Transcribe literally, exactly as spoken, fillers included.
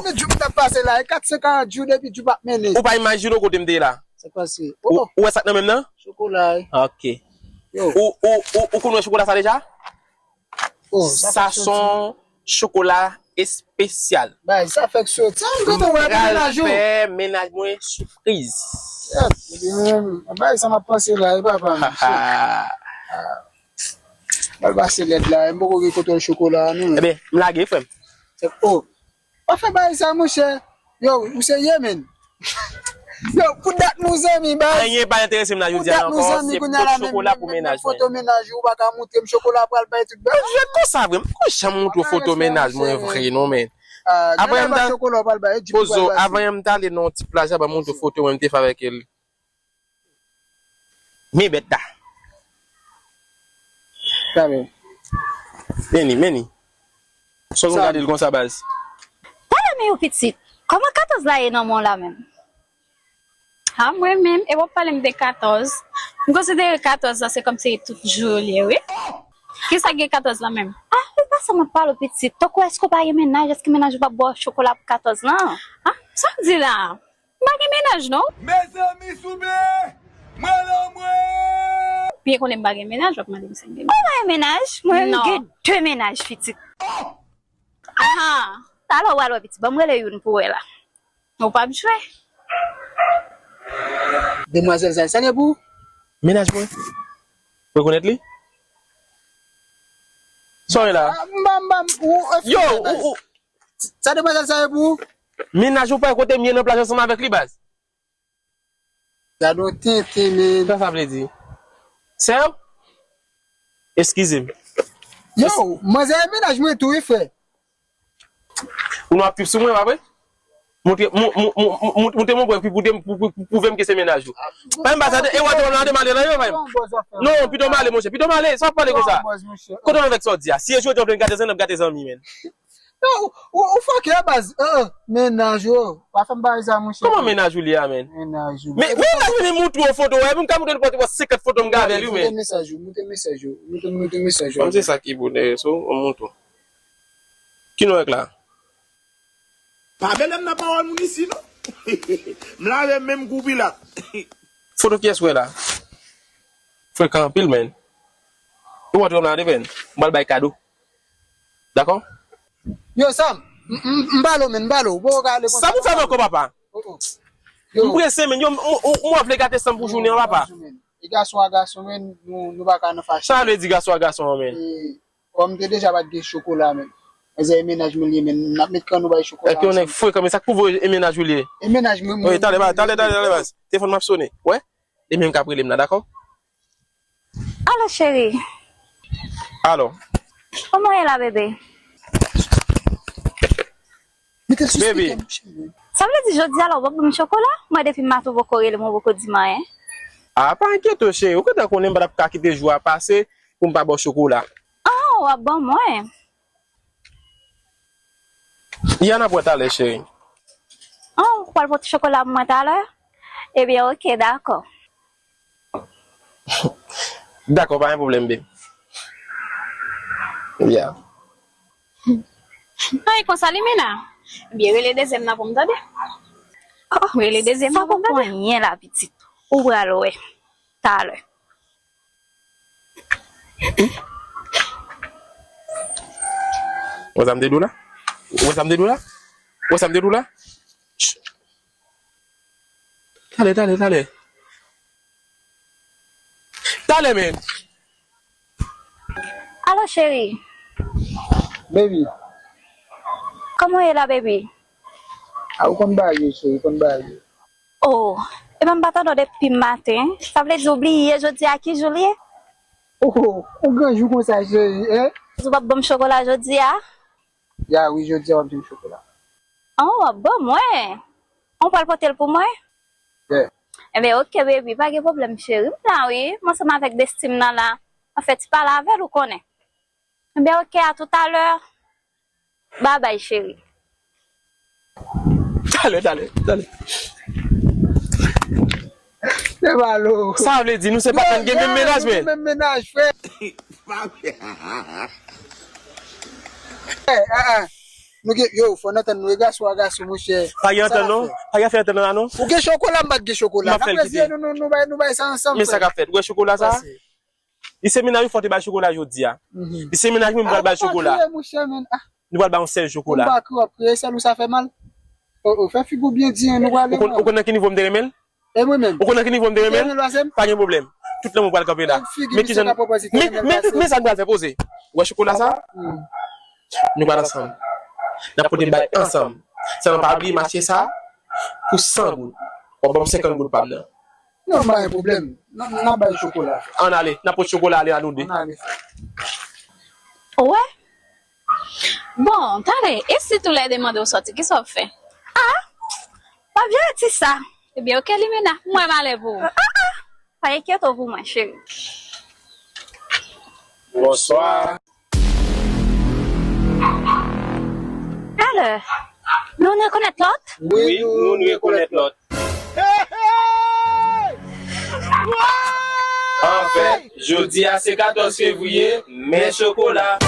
Konbyen jou m t ap pase la? E kat san karant jou depi jou p ap mennen. Ou pa imajine w kote m te ye la. Sa k pase? Ou, oh, ou wè sa k nan men m nan? Chokola, wi. Ok. Yo. Ou, ou, ou, ou konn wè chokola sa deja? Oh, sa fèk soti. Sa se yon chokola espesyal. Bay, sa fèk soti. Sa m gentan wè pou mennaj ou. M pral fè mennaj mwen sipriz. Yes, epi mwen menm, bay sa m ap panse la, e papa m. Ah, m pral pase lèd la, m poko gen kontwòl chokola a, non. Ebyen, m lage, frè m. Se, oh, pa fè bagay sa, monchè. Yo, ou serye, menn? Yo, pou dat nou zanmi, baz. Anyen pa enterese m la jodi a la ankò, se pot chokola pou mennaj mwen. Pou dat nou zanmi, kounye a la, menn, foto mennaj ou, ou pa ka montre m chokola pral bay tout baz. Jwèt konsa vre, m poko janm montre w foto mennaj mwen vre, non, menn. Avan yè m ta, Pozo, avan yè m ta ale nan yon ti plaj la, ban m montre w foto mwen m te fè avèk li. Men bèt la. Sa men. Men li, men li. Sa w konn gade l konsa, baz? Pale men yo pitit. Kòman katòz la ye nan men w la menm? Ha, mwen menm, e w ap pale m de katòz. M konsidere katòz la se kòmsi tout jou li ye, wi. Kisa k gen katòz la menm? Ah, e pa sa m ap pale w pitit. Tankou èske w pa gen mennaj? Èske mennaj ou p ap ba w chokola pou katòz lan? Ah, sa w di la? M pa gen mennaj, non. Mezanmi, souple! Mwen la, mwen! Byen konnen m pa gen mennaj, w ap mande m si m gen mennaj. Ou pa gen mennaj? Mwen menm, m gen de mennaj, pitit. Aha! Talè w pral wè, pitit. Ban m rele youn pou wè la. Ou p ap jwe. Demwazèl sa, sa gen pou ou? Mennaj mwen. Rekonèt li? Sa w ye la? Ah, m pa, m pa, ou, ou, yo, ou, ou, Sa demwazèl sa ye pou ou? Mennaj ou pa kote m ye nan plaj ansanm avèk li, baz. Gade yon tenten, men. Sa sa vle di? Sè w? Eskize m. Yo, manzè e mennaj mwen tou, wi, frè. Ou nan ap trip sou mwen, pa vre? Montre, mon-, mon-, mon-, mon-, montre mon prèv pou, pou, pou, pou, pou pwouve m ke se mennaj ou. Pa m pa sa, e w ap di w nan de male la, yo, pa m. Non, pito male, monchè, pito male, sa w ap pale konsa? Kote w avèk sa w di a? Si e jodi w ap vin gate zanmi, n ap gate zanmi, menn. Non, ou, ou, ou fòkè a baz. Ah, ah, mennaj ou. Pa fè m bagay sa, monchè. Kòman mennaj ou li a, menn? Mennaj ou. Men, mennaj ou, li montre w foto, wè, m ka montre l pòt senkant foto m gen avè l, wi, menn. Montre mesaj ou, montre mesaj ou, montre, montre mesaj ou. Kòm se sa ki bonè, so, m montre w. Ki nou wè la? Pa mele m nan pawòl moun isi, non. M lave menm kou Pilat. Foto kiyès wè la? Frekan anpil, menn. Ou wè m la de menn. M pral bay kado. Dakò? Yo, Sam, m, m, m pale w, menn, m pale w. Bon, ou ka ale konsa. Sa pou fè m ankò, papa? Oh, oh. M prese, menn. Yo, m, m, m, m vle gate Sam pou jounen an, papa. E gason a gason, menn, nou, nou pa ka nan fache. Sa vle di gason a gason an, menn? E, kòm te deja pa t gen chokola, menn. Manzè e mennaj mwen li ye, menn. N ap met kan nou bay chokola. Èske yon nèg frekan, men sa k pwouve w e mennaj ou li ye? E mennaj mwen, mwen. Wi, talè, talè, talè, talè, baz. Telefòn m ap sone. Wè? Li menm k ap rele m la, dakò? Alo, cheri. Alo. Kòman w ye la, bebe? Mete l sou speaker, mon cheri. Sa vle di jodi a la, ou p ap ban m chokola? Mwen, depi maten, ou poko rele m, ou poko di m anyen. A, pa enkyete w, cheri. Ou gentan konnen m pa t ap ka kite jou a pase pou m pa ba w chokola. Ah, w ap ban mwen. Ya, n ap wè talè, cheri. Ah, ou pral pote chokola pou mwen talè? Ebyen, oke, dakò. Dakò, pa gen pwoblèm, babe. Ya. Ay, konsa li, Mina. Ebyen, rele dezyèm nan pou m tande. Oh, rele dezyèm nan pou m tande. Sa poko anyen la, pitit. Ou pral wè. Talè. Wè sa m te di w la? Wè sa m te di w la? Wè sa m te di w la? Ch-, talè, talè, talè. Talè, men. Alo, cheri. Baby. Kòman w ye la, baby? A, ou konn bagay, cheri, ou konn bagay. Oh, epa m pa tande w depi maten. Sa vle di w bliye jodi a ki jou l ye? Oh, ou gran jou konsa, cheri, en? Ou p ap ban m chokola jodi a? Ya, wi, jodi a w ap jwenn chokola. Oh, w ap ban mwen? Ou pral pote l pou mwen? Yeah. Enben, oke, baby, pa gen pwoblèm, cheri. M la, wi. M ansanm avèk besti m nan la. M ap fè ti pale avè l, ou konnen. Enben, oke, a toutalè. Babay, cheri. Talè, talè, talè. Se malo. Sa vle di, nou se patnè, n gen menm mennaj, men. Menm mennaj, frè. Eh, ah, ah. Nou gen, yo, fò n antann nou, e gason a gason, monchè. Pa gen antann non. Pa gen afè antann la non. Ou gen chokola, m pa t gen chokola. M ap fè l kite. Nou, nou, nou bay, nou bay sa ansanm. Men sa k ap fèt. Ou wè chokola sa? Li se mennaj ou fò te bay chokola jodi a. Li se mennaj mwen, m pral bay chokola. Monchè, men, ah. Nou pral bay yon sèl chokola. Ou pa kriye, w ap kriye, sèl ou sa fè mal. O, o, fè figi w byen di, nou prale. Ou konn, ou konn nan ki nivo m te renmen l? E mwen menm. Ou konn nan ki nivo m te renmen l? Pa gen pwoblèm. Tout lanmou pral kanpe la. Men ki jan, men, men, men sa n pral fè, poze. Ou wè chokola sa? Nou pral ansanm. N ap pote bay ansanm. Sèlman pa bliye mache sa pou san goud. W ap ban m senkant goud pa m nan. Non, pa gen pwoblèm. N ap, n ap bay chokola. Ann ale, n ap pot chokola ale a nou de. Ann ale. Ou wè? Bon, tande, e si toulède mande w sòti, kisa w ap fè? Ah, w ap jere ti sa. Ebyen, oke, Limena, m wè malè pou ou. Ah, ah, pa enkyete w pou mwen, cheri. Bonswa. Alò, nou rekonèt lòt? Wi, nou rekonèt lòt. Anfèt, jodi a se katòz fevriye, men chokola.